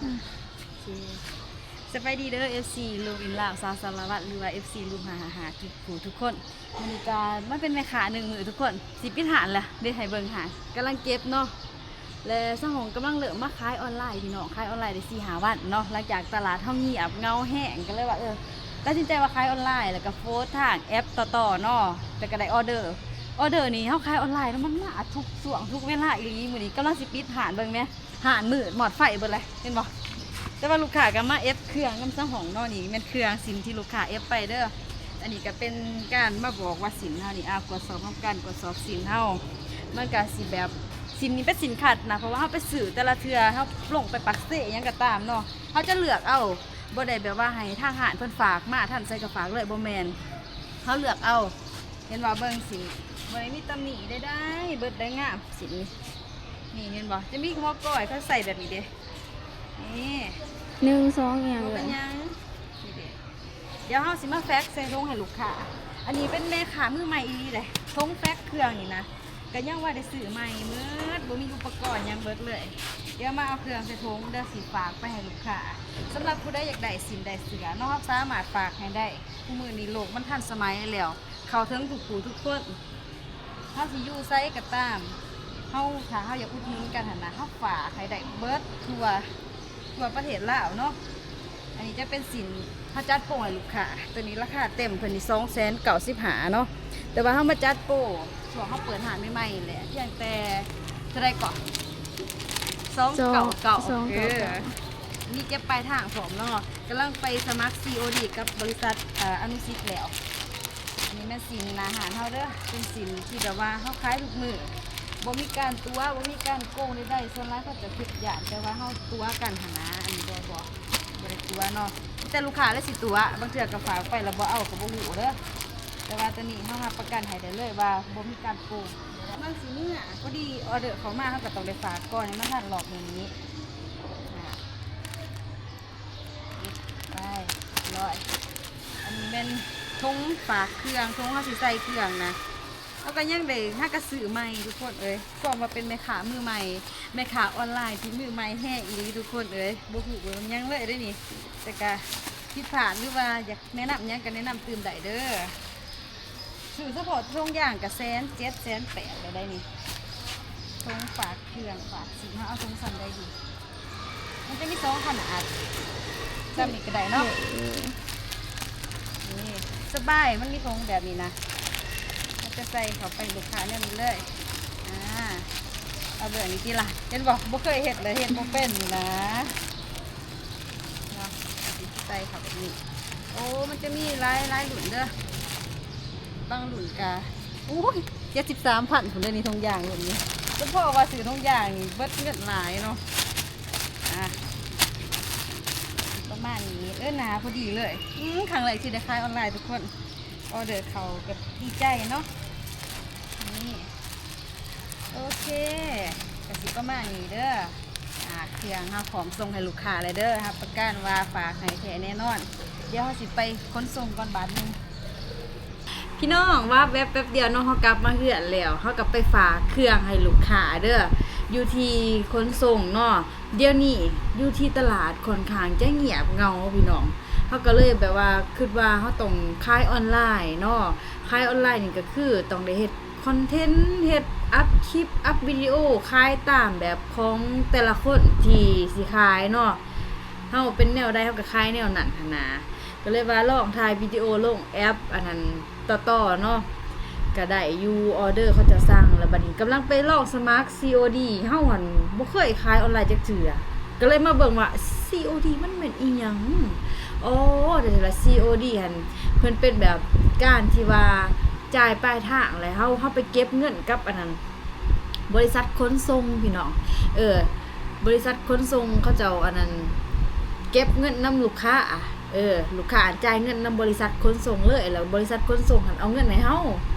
ໂອເຄ ສະບາຍດີເດີ ເອັຟຊີ Love in Love ຊາວສາລະວັນ ຫຼືວ່າ ເອັຟຊີ ລູກຫ້າຫ້າຫ້າ ທຸກຜູ້ທຸກຄົນ. ມື້ນີ້ກະມາເປັນແມ່ຄ້າໜຶ່ງມື້ທຸກຄົນ ຊິປິດຮ້ານລະເດ້ ໃຫ້ເບິ່ງຮ້ານ ກຳລັງເກັບເນາະ ແລະສາວຫອງກຳລັງເລີ່ມມາຂາຍອອນລາຍພີ່ນ້ອງ ຂາຍອອນລາຍໄດ້ສີ່ຫ້າວັນເນາະ ຫຼັງຈາກຕະຫຼາດເຮົາງຽບເຫງົາແຮງ ກໍເລີຍວ່າ ເອີ ຕັດສິນໃຈວ່າຂາຍອອນລາຍ ແລ້ວກໍໂພສທາງແອັບຕໍ່ໆເນາະ ແລ້ວກໍໄດ້ອໍເດີ ອໍເດີນີ້ເຮົາຂາຍອອນລາຍແລ້ວມັນມາທຸກຊ່ວງທຸກເວລາອີ່ຫຼີ. ມື້ນີ້ກຳລັງຊິປິດຮ້ານ ເບິ່ງແມ ຮ້ານມືດມອດໄຟເບິດເລີຍ ເຫັນບໍ່? ແຕ່ວ່າລູກຄ້າກໍມາເອັບເຄື່ອງນຳສາວຫອງເນາະ ນີ້ແມ່ນເຄື່ອງສິ້ນທີ່ລູກຄ້າເອັບໄປເດີ. ອັນນີ້ກໍເປັນການມາບອກວ່າສິ້ນເຮົານີ້ ອາ ກວດສອບນຳກັນ ກວດສອບສິ້ນເຮົາ ມັນກໍຊິແບບ ສິ້ນນີ້ເປັນສິ້ນຄັດນະ ເພາະວ່າເຮົາໄປຊື້ແຕ່ລະເທື່ອ ເຮົາລົງໄປປາກເຊຫຍັງກໍຕາມເນາະ ເຮົາຈະເລືອກເອົາ ບໍ່ໄດ້ແບບວ່າໃຫ້ທາງຮ້ານເພິ່ນຝາກມາ ທ່ານໃສກໍຝາກເລີຍ ບໍ່ແມ່ນ ເຮົາເລືອກເອົາ. ເຫັນບໍ່ ເບິ່ງສິ້ນ ບໍ່ໄດ້ມີຕຳໜິໃດໆ ເບິດໄດ້ງາມ ສິ້ນນີ້ ນີ້ເຫັນບໍ່ ຈະມີຫົວກ້ອຍ ເຂົາໃສ່ແບບນີ້ເດ້ ນີ້ ໜຶ່ງ ສອງ ອີ່ຫຍັງ ບໍ່ເປັນຫຍັງ ນີ້ເດ້. ດຽວເຮົາຊິມາແຟັກໃສ່ຖົງໃຫ້ລູກຄ້າ ອັນນີ້ເປັນແມ່ຄ້າມືໃໝ່ອີ່ຫຼີເດ້ ຖົງແຟັກເຄື່ອງນີ້ນະ ກໍຍັງວ່າໄດ້ຊື້ໃໝ່ເໝິດ ບໍ່ມີອຸປະກອນຫຍັງເບິດເລີຍ. ດຽວມາເອົາເຄື່ອງໃສ່ຖົງເດີ ຊິຝາກໄປໃຫ້ລູກຄ້າ. ສຳລັບຜູ້ໃດຢາກໄດ້ສິ້ນໄດ້ເສື້ອເນາະ ເຮົາສາມາດຝາກໃຫ້ໄດ້ ຄູ່ມື້ນີ້ໂລກມັນທັນສະໄໝແລ້ວ ເຂົ້າເຖິງທຸກຜູ້ທຸກຄົນ ເຮົາຊິຢູ່ໃສກໍຕາມ ເຮົາ ຖ້າເຮົາຢາກອຸດໜູນກັນຫັ້ນນະ ເຮົາຝາກໃຫ້ໄດ້ເບິດທົ່ວ ທົ່ວປະເທດລາວເນາະ. ອັນນີ້ຈະເປັນສິ້ນ ເຮົາຈັດໂປໃຫ້ລູກຄ້າ ຕົວນີ້ລາຄາເຕັມເພິ່ນນີ້ ສອງແສນເກົ້າສິບຫ້າເນາະ ແຕ່ວ່າເຮົາມາຈັດໂປ ຊ່ວງເຮົາເປີດຮ້ານໃໝ່ໆນີ້ແຫຼະ ພຽງແຕ່ເທົ່າໃດເກາະ ສອງເກົ້າເກົ້າ ສອງເກົ້າເກົ້າ ເອີ ສອງເກົ້າເກົ້າ ມີເກັບປາຍທາງພ້ອມເນາະ ກຳລັງໄປສະໝັກ ຊີໂອດີ ກັບບໍລິສັດ ອາ ອະນຸສິດແລ້ວ. ອັນນີ້ແມ່ນສິ້ນໜ້າຮ້ານເຮົາເດີ ເປັນສິ້ນທີ່ແບບວ່າເຮົາຂາຍທຸກມື້ ບໍ່ມີການຕົວະ ບໍ່ມີການໂກງໃດໆ ສ່ວນຫຼາຍເຂົາຈະຄິດຢ້ານ ແຕ່ວ່າເຮົາຕົວະກັນຫັ້ນນະ ອັນນີ້ບໍ່ ບໍ່ ບໍ່ໄດ້ຕົວະເນາະ ມີແຕ່ລູກຄ້າແຫຼະຊິຕົວະ ບາງເທື່ອກໍຝາກໄປແລ້ວບໍ່ເອົາກໍບໍ່ຮູ້ເດີ. ແຕ່ວ່າຕົວນີ້ເຮົາຮັບປະກັນໃຫ້ໄດ້ເລີຍວ່າບໍ່ມີການໂກງ. ກຳລັງຊິເມືອ ພໍດີອໍເດີເຂົ້າມາ ເຮົາກໍຕ້ອງໄດ້ຝາກກ່ອນໃຫ້ມັນທັນລອບນີ້ ອ່າ ໄປ ຮ້ອຍ ອັນນີ້ແມ່ນຖົງຝາກເຄື່ອງ ຖົງເຮົາຊິໃສ່ເຄື່ອງນະ ເຮົາກໍຍັງໄດ້ຫາກະຊື້ໃໝ່ທຸກຄົນເອີຍ. ຄວາມວ່າເປັນແມ່ຄ້າມືໃໝ່ ແມ່ຄ້າອອນລາຍທີ່ມືໃໝ່ແຮງອີ່ຫຼີທຸກຄົນເອີຍ ບໍ່ຮູ້ຫຍັງເລີຍເດ້ນີ້ ແຕ່ກະຜິດພາດ ຫຼືວ່າຢາກແນະນຳຫຍັງກໍແນະນຳຕື່ມໄດ້ເດີ. ຊື້ສະເພາະຖົງຢາງກະແສນເຈັດ ແສນແປດແລ້ວໄດ໋ນີ້ ຖົງຝາກເຄື່ອງຝາກສິນ ເຮົາເອົາຖົງສ່ຳໃດດີ? ມັນຈະມີສອງຂະໜາດ ສ່ຳນີ້ກໍໄດ້ເນາະ ເອີ ນີ້ສະບາຍ ມັນມີຖົງແບບນີ້ນະ ເຮົາຈະໃສ່ເຂົ້າໄປລູກຄ້າແນວນີ້ເລີຍ ອ່າ ເອົາແບບນີ້ຕິລະ ເຫັນບໍ່ ບໍ່ເຄີຍເຮັດເລີຍ ເຮັດບໍ່ເປັນນີ້ນະ ເນາະ ໃສ່ເຂົ້າແບບນີ້ ໂອ້ ມັນຈະມີຫຼາຍ ຫຼາຍລຸ້ນເດີ ບາງລຸ້ນກະ ໂອ້ຍ ເຈັດສິບສາມພັນພຸ້ນເດ້ນີ້ ຖົງຢາງລຸ້ນນີ້ ສະເພາະວ່າຊື້ຖົງຢາງນີ້ເບິດເງິນຫຼາຍເນາະ ອ່າ ປະມານນີ້ ເອີ ໜາພໍດີເລີຍ ອືມ ຄັ້ງແລກທີ່ໄດ້ຂາຍອອນລາຍທຸກຄົນ ອໍເດີເຂົ້າກໍດີໃຈເນາະ ນີ້ ໂອເຄ ກະຊິປະມານນີ້ເດີ ອ່າ ເຄື່ອງເຮົາພ້ອມສົ່ງໃຫ້ລູກຄ້າແລ້ວເດີ ຮັບປະກັນວ່າຝາກໃຫ້ແທ້ແນ່ນອນ. ດຽວເຮົາຊິໄປຂົນສົ່ງກ່ອນບາດໜຶ່ງ ພີ່ນ້ອງ ວ່າແວັບແປັບດຽວເນາະ ເຮົາກັບມາເຮືອນແລ້ວ ເຮົາກໍໄປຝາກເຄື່ອງໃຫ້ລູກຄ້າເດີ ຢູ່ທີ່ຂົນສົ່ງເນາະ. ດຽວນີ້ຢູ່ທີ່ຕະຫຼາດຂ້ອນຂ້າງຈະງຽບເຫງົາພີ່ນ້ອງ ເຮົາກໍເລີຍແບບວ່າຄິດວ່າເຮົາຕ້ອງຂາຍອອນລາຍເນາະ ຂາຍອອນລາຍນີ້ກໍຄືຕ້ອງໄດ້ເຮັດຄອນເທັນ ເຮັດອັບຄລິບ ອັບວິດີໂອ ຂາຍຕາມແບບຂອງແຕ່ລະຄົນທີ່ຊິຂາຍເນາະ ເຮົາເປັນແນວໃດເຮົາກໍຂາຍແນວນັ້ນຫັ້ນນາ ກໍເລີຍວ່າລອງຖ່າຍວິດີໂອລົງແອັບອັນນັ້ນ ຕໍ່ໆເນາະ ກະໄດ້ຢູ່ ອໍເດີເຂົາເຈົ້າສັ່ງ ແລ້ວບັດນີ້ກຳລັງໄປລອງສະໝັກ ຊີໂອດີ ເຮົາຫັ້ນບໍ່ເຄີຍຂາຍອອນລາຍຈັກເທື່ອ ກະເລີຍມາເບິ່ງວ່າ ຊີໂອດີ ມັນແມ່ນອີ່ຫຍັງ ອໍ ແຕ່ລະ ຊີໂອດີ ຫັ້ນ ເພິ່ນເປັນແບບການທີ່ວ່າຈ່າຍປາຍທາງ ແລ້ວເຮົາ ເຮົາໄປເກັບເງິນກັບອັນນັ້ນ ບໍລິສັດຂົນສົ່ງພີ່ນ້ອງ ເອີ ບໍລິສັດຂົນສົ່ງເຂົາເຈົ້າອັນນັ້ນ ເກັບເງິນນຳລູກຄ້າ ເອີ ລູກຄ້າຈ່າຍເງິນນຳບໍລິສັດຂົນສົ່ງເລີຍ ແລ້ວບໍລິສັດຂົນສົ່ງຫັ້ນເອົາເງິນໃຫ້ເຮົາ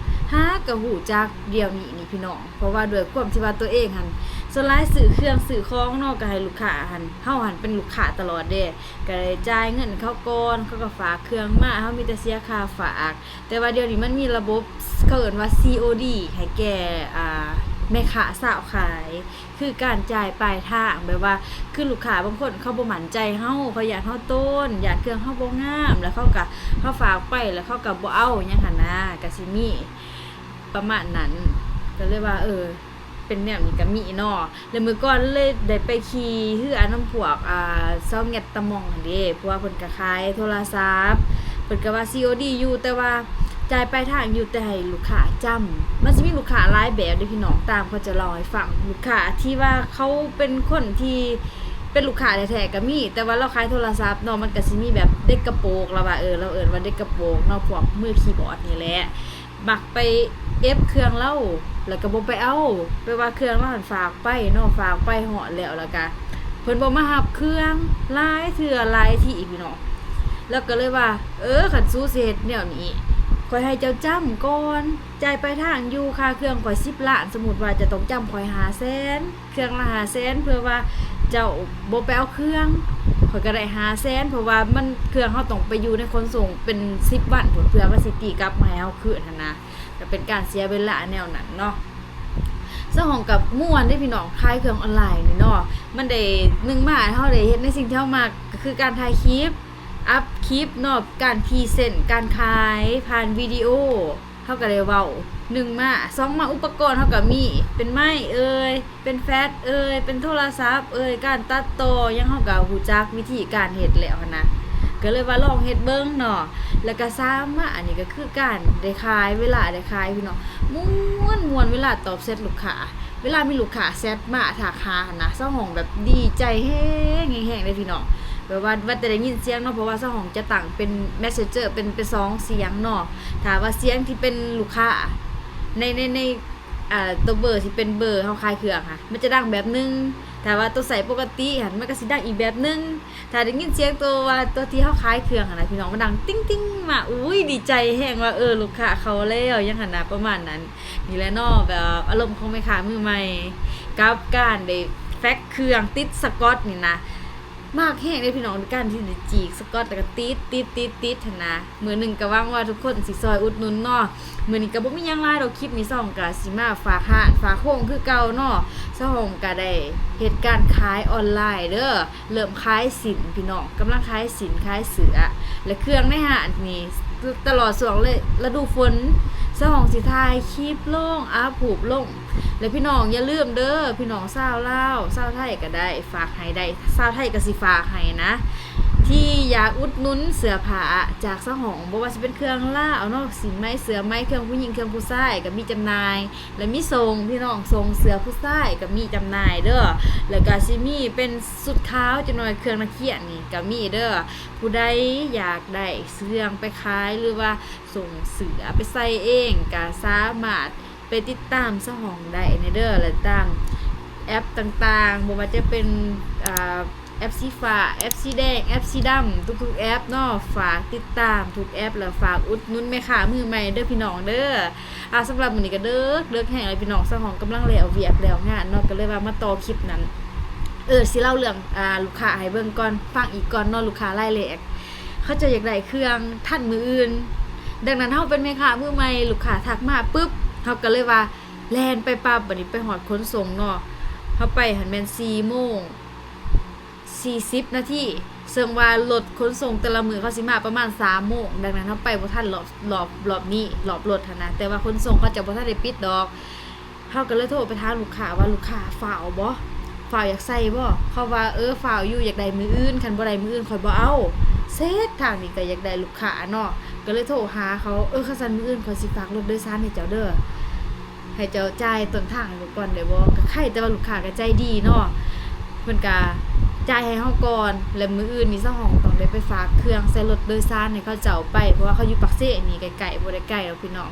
ຫາກະຮູ້ຈັກດຽວນີ້ນີ້ພີ່ນ້ອງ ເພາະວ່າດ້ວຍຄວາມທີ່ວ່າຕົວເອງຫັ້ນ ສ່ວນຫຼາຍຊື້ເຄື່ອງຊື້ຂອງເນາະ ກະໃຫ້ລູກຄ້າຫັ້ນ ເຮົາຫັ້ນເປັນລູກຄ້າຕະຫຼອດເດ້ ກະໄດ້ຈ່າຍເງິນເຂົາກ່ອນ ເຂົາກະຝາກເຄື່ອງມາ ເຮົາມີແຕ່ເສຍຄ່າຝາກ ແຕ່ວ່າດຽວນີ້ມັນມີລະບົບ ເຂົາເອີ້ນວ່າ ຊີໂອດີ ໃຫ້ແກ່ ອ່າ ແມ່ຄ້າຊາວຂາຍ ຄືການຈ່າຍປາຍທາງ ແບບວ່າ ຄືລູກຄ້າບາງຄົນເຂົາບໍ່ໝັ້ນໃຈເຮົາ ເຂົາຢ້ານເຮົາໂຕນ ຢ້ານເຄື່ອງເຮົາບໍ່ງາມ ແລ້ວເຂົາກະ ເຮົາຝາກໄປ ແລ້ວເຂົາກະບໍ່ເອົາຫຍັງຫັ້ນນະ ກະຊິມີປະມານນັ້ນ ກະເລີຍວ່າ ເອີ ເປັນແນວນີ້ກະມີເນາະ. ແລ້ວມື້ກ່ອນເລີຍໄດ້ໄປຂີ່ເຮືອນຳພວກ ອ່າ ຊາວຫຍັດຕະໝ່ອງຫັ້ນເດ້ ເພາະວ່າເພິ່ນກະຂາຍໂທລະສັບ ເພິ່ນກະວ່າຊີໂອດີຢູ່ ແຕ່ວ່າຈ່າຍປາຍທາງຢູ່ ແຕ່ໃຫ້ລູກຄ້າຈ້ຳ. ມັນຊິມີລູກຄ້າຫຼາຍແບບເດ້ພີ່ນ້ອງ ຕາມເຂົາຈະເລົ່າໃຫ້ຟັງ. ລູກຄ້າທີ່ວ່າເຂົາເປັນຄົນທີ່ເປັນລູກຄ້າແທ້ໆກະມີ ແຕ່ວ່າລາວຂາຍໂທລະສັບເນາະ ມັນກະຊິມີແບບເດັກກະໂປກ ລາວວ່າ ເອີ ລາວເອີ້ນວ່າເດັກກະໂປກເນາະ ພວກມືຄີບອດນີ້ແຫຼະ. ມັກໄປເອັບເຄື່ອງລາວ ແລ້ວກະບໍ່ໄປເອົາ ແປວ່າເຄື່ອງລາວຫັ້ນຝາກໄປເນາະ ຝາກໄປຮອດແລ້ວ ແລ້ວກະເພິ່ນບໍ່ມາຮັບເຄື່ອງ ຫຼາຍເທື່ອຫຼາຍທີພີ່ນ້ອງ. ລາວກະເລີຍວ່າ ເອີ ຄັນສູຊິເຮັດແນວນີ້ ຂ້ອຍໃຫ້ເຈົ້າຈ້ຳກ່ອນ ຈ່າຍປາຍທາງຢູ່ ຄ່າເຄື່ອງຂ້ອຍສິບລ້ານ ສົມມຸດວ່າເຈົ້າຕ້ອງຈ້ຳຂ້ອຍຫ້າແສນ ເຄື່ອງລະຫ້າແສນ ເພື່ອວ່າເຈົ້າບໍ່ໄປເອົາເຄື່ອງ ຂ້ອຍກະໄດ້ຫ້າແສນ ເພາະວ່າມັນ ເຄື່ອງເຮົາຕ້ອງໄປຢູ່ໃນຂົນສົ່ງເປັນສິບວັນພຸ້ນ ເພື່ອມັນຊິຕີກັບມາໃຫ້ເຮົາຄືນຫັ້ນນະ ກະເປັນການເສຍເວລາແນວນັ້ນເນາະ. ສາວຫອງກະມ່ວນເດ້ພີ່ນ້ອງ ຂາຍເຄື່ອງອອນລາຍນີ້ເນາະ ມັນໄດ້ ໜຶ່ງມາເຮົາໄດ້ເຮັດໃນສິ່ງທີ່ເຮົາມັກ ກະຄືການຖ່າຍຄລິບ ອັບຄລິບເນາະ ການພຣີເຊັນ ການຂາຍຜ່ານວິດີໂອ ເຮົາກະໄດ້ເວົ້າ ໜຶ່ງມາ ສອງມາ ອຸປະກອນເຮົາກະມີ ເປັນໄມເອີຍ ເປັນແຟດເອີຍ ເປັນໂທລະສັບເອີຍ ການຕັດຕໍ່ຫຍັງ ເຮົາກະຮູ້ຈັກວິທີການເຮັດແລ້ວຫັ້ນນະ ກະເລີຍວ່າລອງເຮັດເບິ່ງເນາະ. ແລ້ວກະສາມມາ ອັນນີ້ກະຄືການໄດ້ຂາຍ ເວລາໄດ້ຂາຍພີ່ນ້ອງ ມ່ວນໆ ເວລາຕອບແຊັດລູກຄ້າ ເວລາມີລູກຄ້າແຊັດມາທັກຫາຫັ້ນນະ ສາວຫອງແບບດີໃຈແຮງໆ ເລີຍພີ່ນ້ອງ ແບບວ່າ ວ່າແຕ່ໄດ້ຍິນສຽງເນາະ ເພາະວ່າສາວຫອງຈະຕັ້ງເປັນແມັດເຊັນເຈີ ເປັນ ເປັນສອງສຽງເນາະ ຖ້າວ່າສຽງທີ່ເປັນລູກຄ້າ ໃນ ໃນ ໃນ ອ່າ ໂຕເບີທີ່ເປັນເບີເຮົາຂາຍເຄື່ອງຫັ້ນ ມັນຈະດັງແບບໜຶ່ງ ຖ້າວ່າໂຕໃຊ້ປົກກະຕິຫັ້ນ ມັນກະຊິດັງອີກແບບໜຶ່ງ. ຖ້າໄດ້ຍິນສຽງໂຕວ່າ ໂຕທີ່ເຮົາຂາຍເຄື່ອງຫັ້ນນະພີ່ນ້ອງ ມັນດັງຕິງໆມາ ໂອ້ຍ ດີໃຈແຮງວ່າ ເອີ ລູກຄ້າເຂົ້າແລ້ວຫຍັງຫັ້ນນະ ປະມານນັ້ນ. ນີ້ແຫຼະເນາະ ແບບອາລົມຂອງແມ່ຄ້າມືໃໝ່ ກັບການໄດ້ແຟກເຄື່ອງ ຕິດສະກອດນີ້ນະ ມັກແຮງເດ້ພີ່ນ້ອງ ການທີ່ໄດ້ຈີກສະກອດ ແລ້ວກະຕິດໆໆຫັ້ນນະ. ມື້ໜຶ່ງກະຫວັງວ່າທຸກຄົນຊິຊ່ອຍອຸດໜູນເນາະ. ມື້ນີ້ກະບໍ່ມີຫຍັງຫຼາຍດອກ ຄລິບນີ້ສາວຫອງກະຊິມາຝາກຮ້ານຝາກໂຮງຄືເກົ່າເນາະ. ສາວຫອງກະໄດ້ເຮັດການຂາຍອອນລາຍເດີ ເລີ່ມຂາຍສິ້ນພີ່ນ້ອງ ກຳລັງຂາຍສິ້ນຂາຍເສື້ອ ແລະເຄື່ອງໃນຮ້ານນີ້ ຕະຫຼອດຊ່ວງລະດູຝົນ ສາວຫອງຊິຖ່າຍຄລິບລົງ ອັບຮູບລົງ. ແລະພີ່ນ້ອງຢ່າລືມເດີ ພີ່ນ້ອງຊາວລາວ ຊາວໄທກະໄດ້ ຝາກໃຫ້ໄດ້ ຊາວໄທກະຊິຝາກໃຫ້ນະ ທີ່ຢາກອຸດໜູນເສື້ອຜ້າຈາກສາວຫອງ ບໍ່ວ່າຊິເປັນເຄື່ອງລາວເນາະ ສິ້ນໄໝ ເສື້ອໄໝ ເຄື່ອງຜູ້ຍິງ ເຄື່ອງຜູ້ຊາຍກະມີຈຳໜ່າຍ ແລະມີສົ່ງພີ່ນ້ອງ ສົ່ງເສື້ອຜູ້ຊາຍກະມີຈຳໜ່າຍເດີ. ແລ້ວກະຊິມີເປັນຊຸດຂາວຈັກໜ້ອຍ ເຄື່ອງນັກຮຽນນີ້ກະມີເດີ. ຜູ້ໃດຢາກໄດ້ເຄື່ອງໄປຂາຍ ຫຼືວ່າສົ່ງເສື້ອໄປໃສ່ເອງ ກະສາມາດ ໄປຕິດຕາມສາວຫອງໄດ້ເດີ ແລະຕາມແອັບຕ່າງໆ ບໍ່ວ່າຈະເປັນ ອ່າ ແອັບສີຟ້າ ແອັບສີແດງ ແອັບສີດຳ ທຸກໆແອັບເນາະ. ຝາກຕິດຕາມທຸກແອັບ ແລະຝາກອຸດໜູນແມ່ຄ້າມືໃໝ່ເດີພີ່ນ້ອງເດີ. ອ່າ ສຳລັບມື້ນີ້ກະເດິກ ເດິກແຮງແລ້ວພີ່ນ້ອງ ສາວຫອງກຳລັງແລ້ວວຽກແລ້ວງານເນາະ ກະເລີຍວ່າມາຕໍ່ຄລິບນັ້ນ ເອີ ຊິເລົ່າເລື່ອງ ອ່າ ລູກຄ້າໃຫ້ເບິ່ງກ່ອນ ຟັງອີກກ່ອນເນາະ ລູກຄ້າລາຍແລກ ເຂົາເຈົ້າຢາກໄດ້ເຄື່ອງທັນມື້ອື່ນ. ດັ່ງນັ້ນເຮົາເປັນແມ່ຄ້າມືໃໝ່ ລູກຄ້າທັກມາປຶບ ເຮົາກະເລີຍວ່າແລ່ນໄປປັບ ບາດນີ້ໄປຮອດຂົນສົ່ງເນາະ ເຮົາໄປຫັ້ນແມ່ນສີ່ໂມງສີ່ສິບນາທີ ເຊິ່ງວ່າລົດຂົນສົ່ງແຕ່ລະມື້ເຂົາຊິມາປະມານສາມໂມງ. ດັ່ງນັ້ນເຮົາໄປບໍ່ທັນ ລອບ ລອບ ລອບນີ້ ລອບລົດຫັ້ນນະ ແຕ່ວ່າຂົນສົ່ງເຂົາເຈົ້າບໍ່ທັນໄດ້ປິດດອກ. ເຮົາກະເລີຍໂທໄປຖາມລູກຄ້າວ່າ ລູກຄ້າຟ້າວບໍ່? ຟ້າວຢາກໃສ່ບໍ່? ເຂົາວ່າ ເອີ ຟ້າວຢູ່ ຢາກໄດ້ມື້ອື່ນ ຄັນບໍ່ໄດ້ມື້ອື່ນຂ້ອຍບໍ່ເອົາ. ເຊັດ ທາງນີ້ກະຢາກໄດ້ລູກຄ້າເນາະ ກະເລີຍໂທຫາເຂົາ ເອີ ຄັນຊັ້ນມື້ອື່ນຂ້ອຍຊິຝາກລົດໂດຍສານໃຫ້ເຈົ້າເດີ ໃຫ້ເຈົ້າຈ່າຍຕົ້ນທາງໃຫ້ຂ້ອຍກ່ອນໄດ້ບໍ່? ກະໄຄແຕ່ວ່າລູກຄ້າກະໃຈດີເນາະ ເພິ່ນກະຈ່າຍໃຫ້ເຮົາກ່ອນ ແລະມື້ອື່ນນີ້ສາວຫອງຕ້ອງໄດ້ໄປຝາກເຄື່ອງໃສ່ລົດໂດຍສານໃຫ້ເຂົາເຈົ້າໄປ ເພາະວ່າເຂົາຢູ່ປາກເຊນີ້ ໃກ້ໆ ບໍ່ໄດ້ໄກດອກພີ່ນ້ອງ.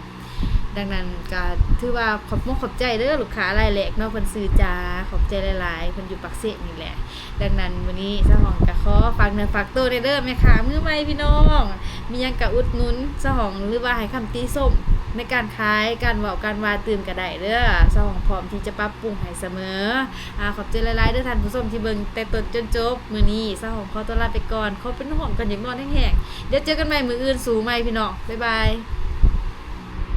ດັ່ງນັ້ນກະຖືວ່າຂອບມຸກຂອບໃຈເດີ ລູກຄ້າລາຍແລກເນາະ ເພິ່ນຊື່ຈາ ຂອບໃຈຫຼາຍໆ ເພິ່ນຢູ່ປາກເຊນີ້ແຫຼະ. ດັ່ງນັ້ນມື້ນີ້ສາວຫອງກະຂໍຝາກເນື້ອຝາກໂຕແດ່ເດີ ແມ່ຄ້າມືໃໝ່ພີ່ນ້ອງ ມີຫຍັງກະອຸດໜູນສາວຫອງ ຫຼືວ່າໃຫ້ຄຳຕິຊົມໃນການຂາຍ ການເວົ້າ ການວ່າຕື່ມກະໄດ້ເດີ ສາວຫອງພ້ອມທີ່ຈະປັບປຸງໃຫ້ສະເໝີ. ອາ ຂອບໃຈຫຼາຍໆເດີທ່ານຜູ້ຊົມທີ່ເບິ່ງແຕ່ຕົ້ນຈົນຈົບ. ມື້ນີ້ສາວຫອງຂໍຕົວລາໄປກ່ອນ ຂໍເປັນຫ່ວງກ່ອນ ຢາກນອນແຮງໆ. ດຽວເຈີກັນໃໝ່ມື້ອື່ນ ສູ້ໃໝ່ພີ່ນ້ອງ ບາຍບາຍ.